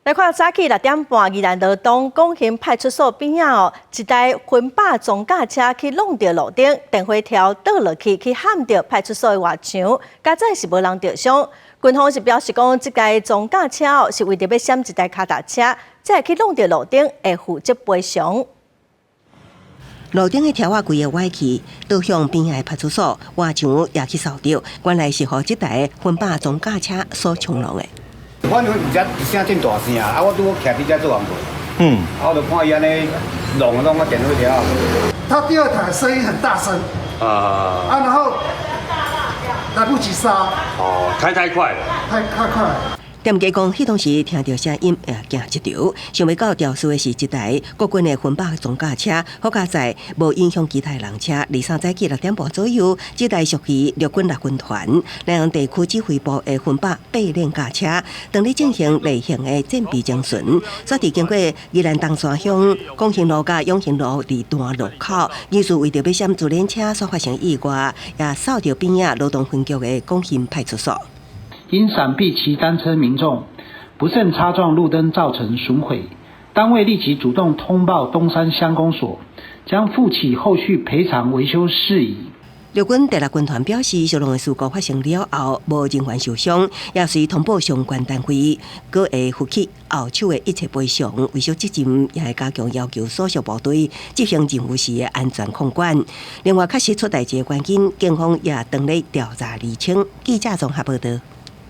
來看早起6點半，宜蘭羅東廣興派出所邊仔哦，一台分把裝甲車去挵著路燈，電火條倒落去，去撼著派出所的外牆，佳哉是無人著傷。軍方是表示講，這台裝甲車哦是為著欲閃一台跤踏車，才會去挵著路燈，會負責賠償。路頂的條仔規个歪去，倒向邊仔的派出所，外牆也去掃著，原來是予這台分把裝甲車所衝撞的。反正遮一聲真大聲，啊！我拄好徛佇遮做工課，啊，我就看伊按呢弄弄個電火條。他第二台聲音很大聲，啊，然後來不及剎。哦，開太快了。太快。店家講，彼當時聽著聲音也驚一跳，想袂到肇事的是一台國軍的分把裝甲車，好佳哉無影響其他人車。二三早起6點半左右，這台屬於陸軍六軍團南洋地區指揮部的分把八連甲車，當咧進行例行的戰備整巡，煞佇經過宜蘭東山鄉廣興路佮永興路二段路口，疑似為著欲閃自聯車所發生意外，也掃著邊仔羅東分局的廣興派出所。因閃避騎單車民眾不慎擦撞路燈造成損毀，單位立即主動通報東山鄉公所，將負起後續賠償維修事宜。陸軍第六軍團表示，相同的事故發生了後，無人員受傷，也隨通報相關單位，閣會負起後手的一切賠償維修責任，也會加強要求所屬部隊執行任務時的安全控管。另外，確實出代誌的關鍵，警方也當咧調查釐清。記者綜合報道。